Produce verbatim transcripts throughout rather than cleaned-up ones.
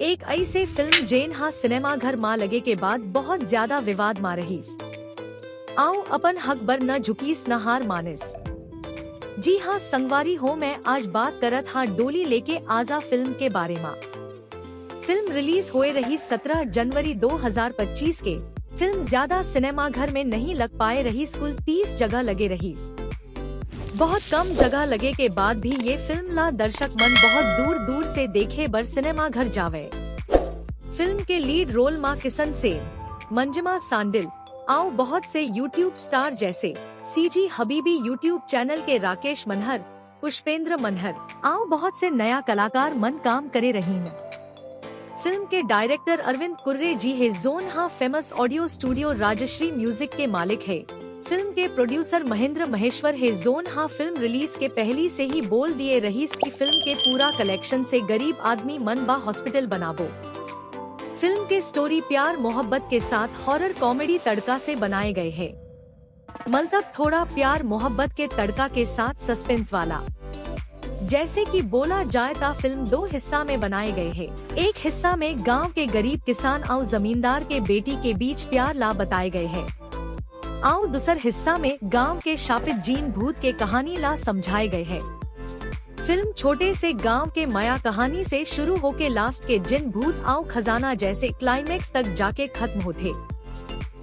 एक ऐसे फिल्म जेन हा सिनेमा घर मा लगे के बाद बहुत ज्यादा विवाद मा रहीस। आऊ अपन हक बर न झुकीस न हार मानिस। जी हाँ संगवारी हो, मैं आज बात करत हा डोली लेके आजा फिल्म के बारे मा। फिल्म रिलीज होए रही सत्रह जनवरी दो हज़ार पच्चीस के। फिल्म ज्यादा सिनेमा घर में नहीं लग पाए रहीस, कुल तीस जगह लगे रहीस। बहुत कम जगह लगे के बाद भी ये फिल्म ला दर्शक मन बहुत दूर दूर से देखे बर सिनेमा घर जावे। फिल्म के लीड रोल मा किशन सेन, मंजिमा सांडिल, आऊ बहुत से YouTube स्टार जैसे सीजी हबीबी YouTube चैनल के राकेश मनहर, पुष्पेंद्र मनहर, आऊ बहुत से नया कलाकार मन काम करे रहीन। फिल्म के डायरेक्टर अरविंद कुर्रे जी हे, जोन हा famous audio studio Rajshri music के मालिक हे। फिल्म के प्रोड्यूसर महेंद्र महेश्वर हे, जोन हा फिल्म रिलीज के पहली से ही बोल दिए रहीस कि फिल्म के पूरा कलेक्शन से गरीब आदमी मन बा हॉस्पिटल बनाबो। फिल्म के स्टोरी प्यार मोहब्बत के साथ हॉरर कॉमेडी तड़का से बनाए गए हे। मतलब थोड़ा प्यार मोहब्बत के तड़का के साथ सस्पेंस वाला। जैसे कि बोला जाए ता फिल्म दो हिस्सा में बनाए गए हे। एक हिस्सा में गांव के गरीब किसान आऊ जमींदार के बेटी के बीच प्यार ला बताए गए हे। आऊ दूसर हिस्सा में गांव के शापित जिन भूत के कहानी ला समझाए गए हे। फिल्म छोटे से गांव के मया कहानी से शुरू होके लास्ट के जिन भूत आऊ खजाना जैसे क्लाइमैक्स तक जाके खत्म होथे।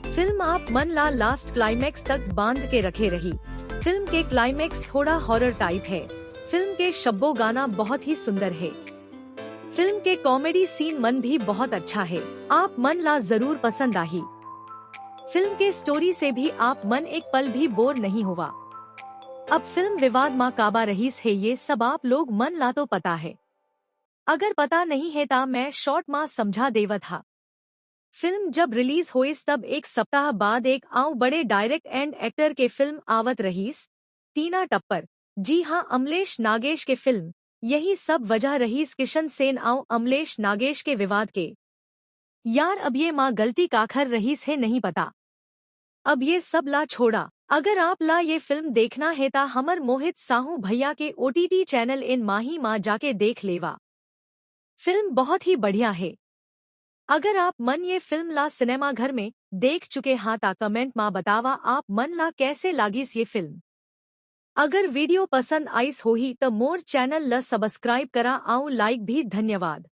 फिल्म आप मन ला लास्ट क्लाइमैक्स तक बांध के रखे रही। फिल्म के क्लाइमैक्स थोड़ा हॉरर टाइप हे। फिल्म के शब्बो गाना बहुत ही सुंदर हे। फिल्म के कॉमेडी सीन मन भी बहुत अच्छा हे। आप मन ला जरूर पसंद आही। फिल्म के स्टोरी से भी आप मन एक पल भी बोर नहीं होवा। अब फिल्म विवाद मा काबा रहीस हे, ये सब आप लोग मन ला तो पता हे। अगर पता नहीं हे ता मैं शॉर्ट मा समझा देवत हा। फिल्म जब रिलीज होइस तब एक सप्ताह बाद एक आऊ बड़े डायरेक्ट एंड एक्टर के फिल्म आवत रहीस, टीना टप्पर। जी हाँ, अमलेश नागेश के फिल्म। यही सब वजह रहीस किशन सेन आऊ अमलेश नागेश के विवाद के। यार अब ये मा गलती काखर रहीस हे नहीं पता। अब ये सब ला छोड़ा, अगर आप ला ये फिल्म देखना हे ता हमर मोहित साहू भैया के ओटीटी चैनल एन माही मा जाके देख लेवा। फिल्म बहुत ही बढ़िया हे। अगर आप मन ये फिल्म ला सिनेमा घर में देख चुके हा ता कमेंट मा बतावा आप मन ला कैसे लागिस ये फिल्म। अगर वीडियो पसंद आइस होही त मोर चैनल ला सब्सक्राइब करा आऊ लाइक भी। धन्यवाद।